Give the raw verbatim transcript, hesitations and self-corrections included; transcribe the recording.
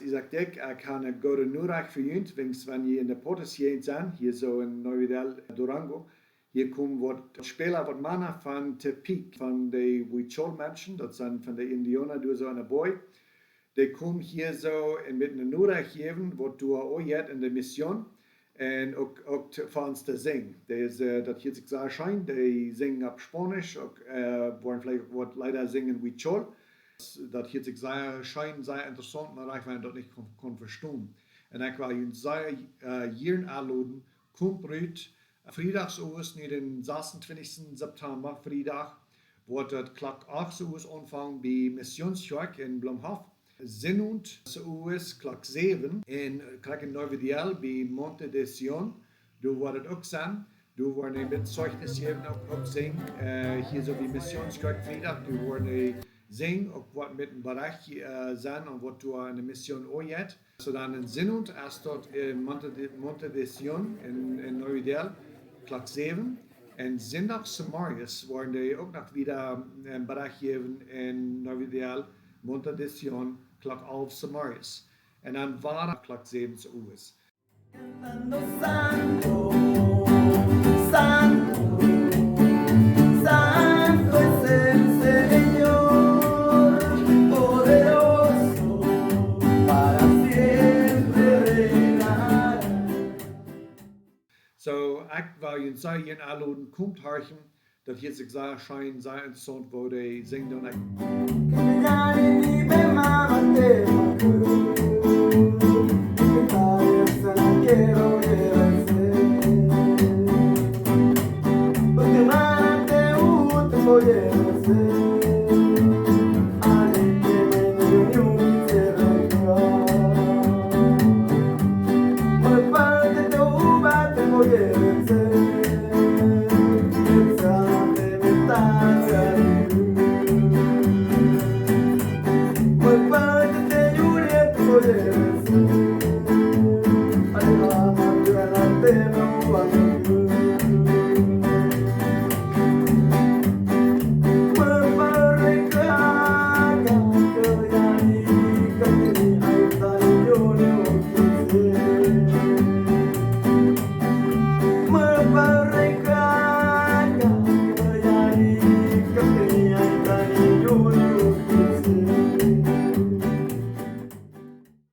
Isaac Dyck, ekj hab eene goode Norecht fa junt, wiels wan jie en de Potes Jäajent sent, hia soo en Nuevo Ideal, Durango, hia komen waut Späla, waut Mana von Tepic, von de Huichol Menschen, daut sent von de Indiauna, doa soo en de Boy. Dee komen hia soo un met eene Norecht jäwen, waut doa uk jeit en de Mission. Un uk, uk to, fa ons to sinjen. Dee es, äh, daut hieet sikj sea scheen. Dee sinjen opp Spaunisch, uk, äh, woaren veleicht uk waut Leeda sinjen en Huichol. Daut hieet sikj sea scheen, sea interessaunt, mau ekj well daut nich kaun, kaun vestonen. Un ekj well junt sea, äh, hia aunloden, komt rut. Friedachs owes, nu dän sasuntwintichsten September, Friedach, woat daut Klock acht owes aunfangen bie Missionskjoakj en Blumhof. Sinnowent owes Klock säwen en, äh, Klock en Nuevo Ideal bie Monte de Sion. Doa woat et uk sennen. Doa woaren dee met Zeichnis jäwen uk, uk sinjen. Äh, hia soo bie Missionskjoakj Friedach, doa woaren dee sinjen, uk waut met een Berecht, äh, sennen un waut doa en de Mission uk jeit. Soo dan en Sinnowent es daut en Monte de, Monte de Sion en, en Nuevo Ideal, Klock säwen. Un Sindach zemorjes woaren dee uk noch wada een Berecht jäwen en Nuevo Ideal, Monte de Sion, Klock alf zemorjes. Un dan wada Klock säwen owes. Cantando santo, santo, santo es el Señor, poderoso, para siempre reinará. Soo, ekj well junt sea aunloden, komt horchen, daut hieet sikj sea scheen, sea interessaunt, woo dee sinjen doonen. Ekj